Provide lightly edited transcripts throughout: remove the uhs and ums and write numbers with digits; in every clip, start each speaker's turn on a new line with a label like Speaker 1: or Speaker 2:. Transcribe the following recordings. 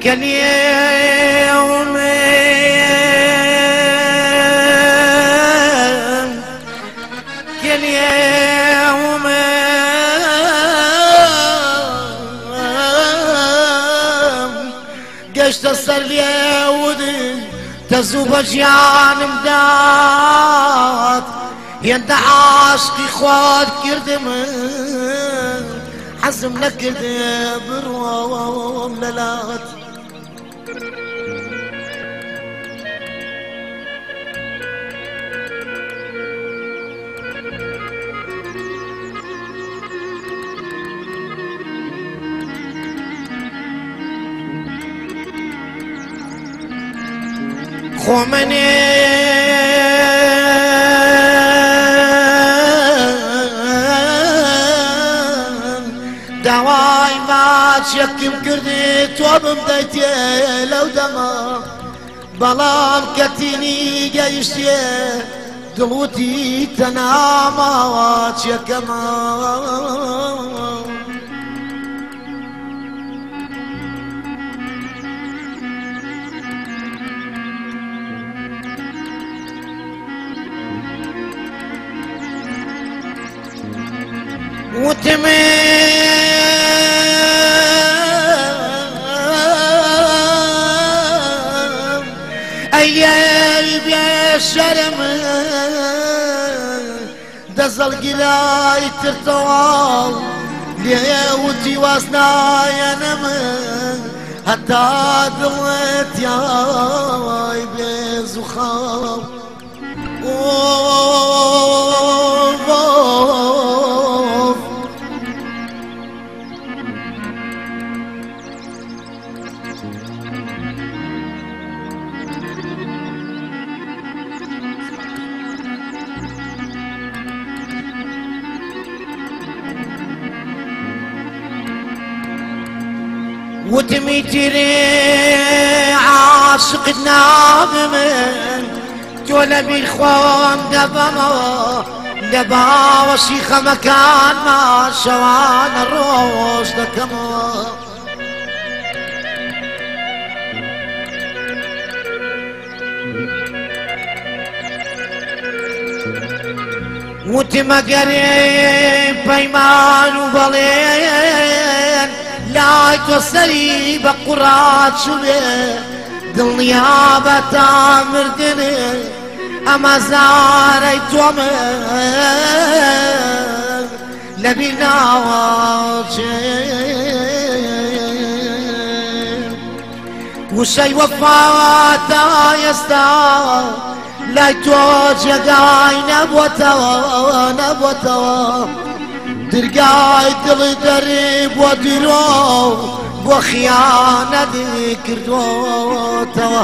Speaker 1: كل يوم كل يوم قشت السر ليودي تزوب جيان مدات ينت عاشقي خواد كردم حزم لك بروم للات خۆمەنێ داوای ماچێکم کردی تۆ بمدەیتێ لەو دەما بەڵام کەتینی گەیشتێ دڵوتی تەناماوە چێکەمە. وتمي ايال بيا شرم دزل قلاي ترتوال ليوتي واسنا يا نم حتى دلت يا بيزخام. وتميتري عاشق نام تولا بالخوان دبا دبا وشيخ مكان ما شوان الروش دكما وتمقري بيمان وبلين لای تۆ سەری بە قوڕات چووێ دڵنیا بە تا مردنێ ئەمە زارەی تۆمە لەبیر ناوەچێ وشەی وەفا تا ئێستا لای تۆ جێگای نەبووەتەوە نەبووەتەوە درگای دڵی دەری بۆ دیرۆ بۆ خیانەتی کردوتەوە.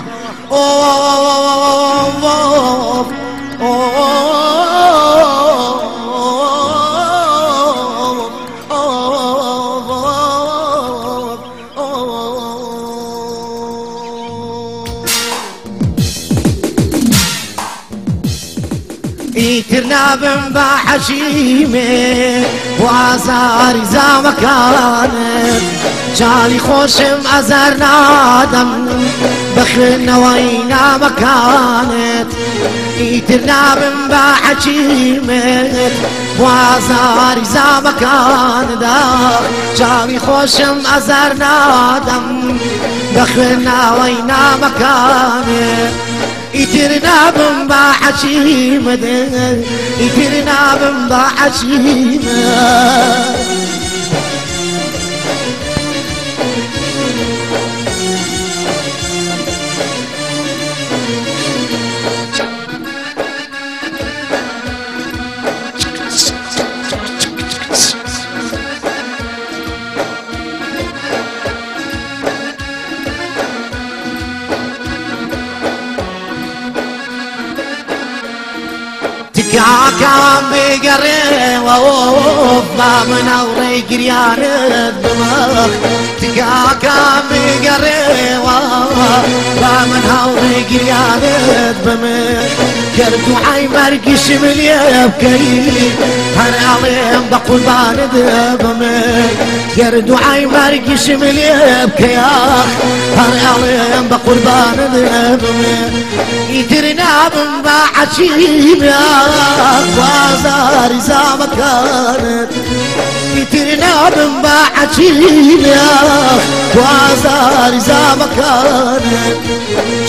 Speaker 1: ئیتر نابم بە حەشیمێ بۆ ئازاری زاوەکانت جاڵی خۆشم ئازار نادەم بە خوێندنەوەی نامەکانت ئیتر نابم بە حەکیمت بۆ ئازاری زامەکاندا جاڵی خۆشم ئازار نادەم بە خوێندنەوەی نامەکانت ئیتر نابم بە حەکیمت ئیتر نابم بە حەکیمت. تکاکام بگەڕێوە با من هاوڕێی گریانت بمە تکاکام بگەڕێوە با من هاوڕێی گریانت بمە گەر دوعای مەرگیشم لێ بکەی هەر ئەڵێم بە قوربانت بمە گەر دوعای مەرگیشم لێ بکەی هەر ئەڵێم بە قوربانت بمە ئیتر نابم بە عەجیبە وازاری زامەکانت ئیتر نابم بە عەجیبە وازاری زامەکانت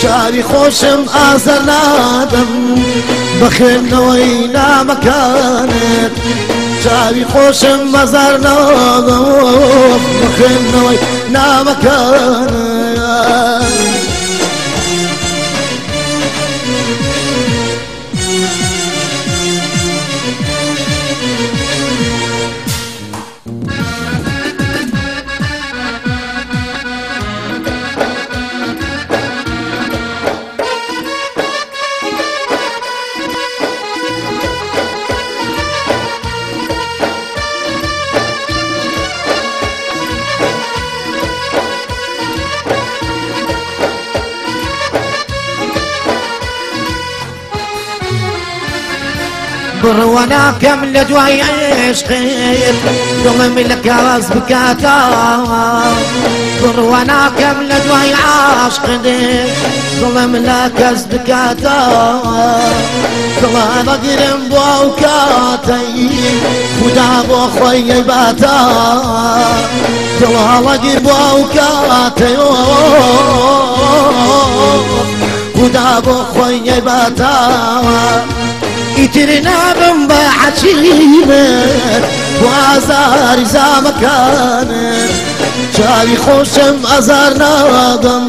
Speaker 1: چاوی خۆشم ئازار نادەم بە خوێندنەوەی نامەکانت چاوی خۆشم مەزار نادەم بە خوێندنەوەی نامەکانت. بڕواناکەم لە دوای عشقت دڵم لە کاس بکاتەوە بڕواناکەم لە دوای عاشقت دڵم لە کەس بکاتەوە دڵا بەگرم بۆ ئەو کاتەی خودا بۆ خۆی ئەیباتەوە دڵاڵەگر بۆ ئەو کاتەی خودا بۆ خۆی ئەیباتەوە ئیتر نابم بە عەجیبت بۆ ئازاری زامەکانت چاوی خۆشم ئازار نادەم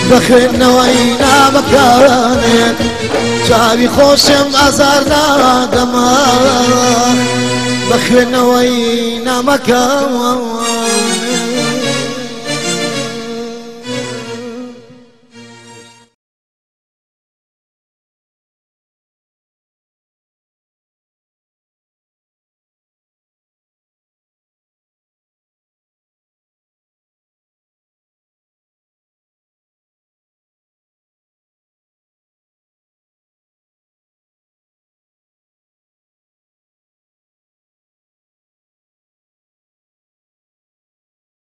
Speaker 1: بە خوێندنەوەی نامەکانت چاوی خۆشم ئازار نادەم بە خوێندنەوەی نامەکانت.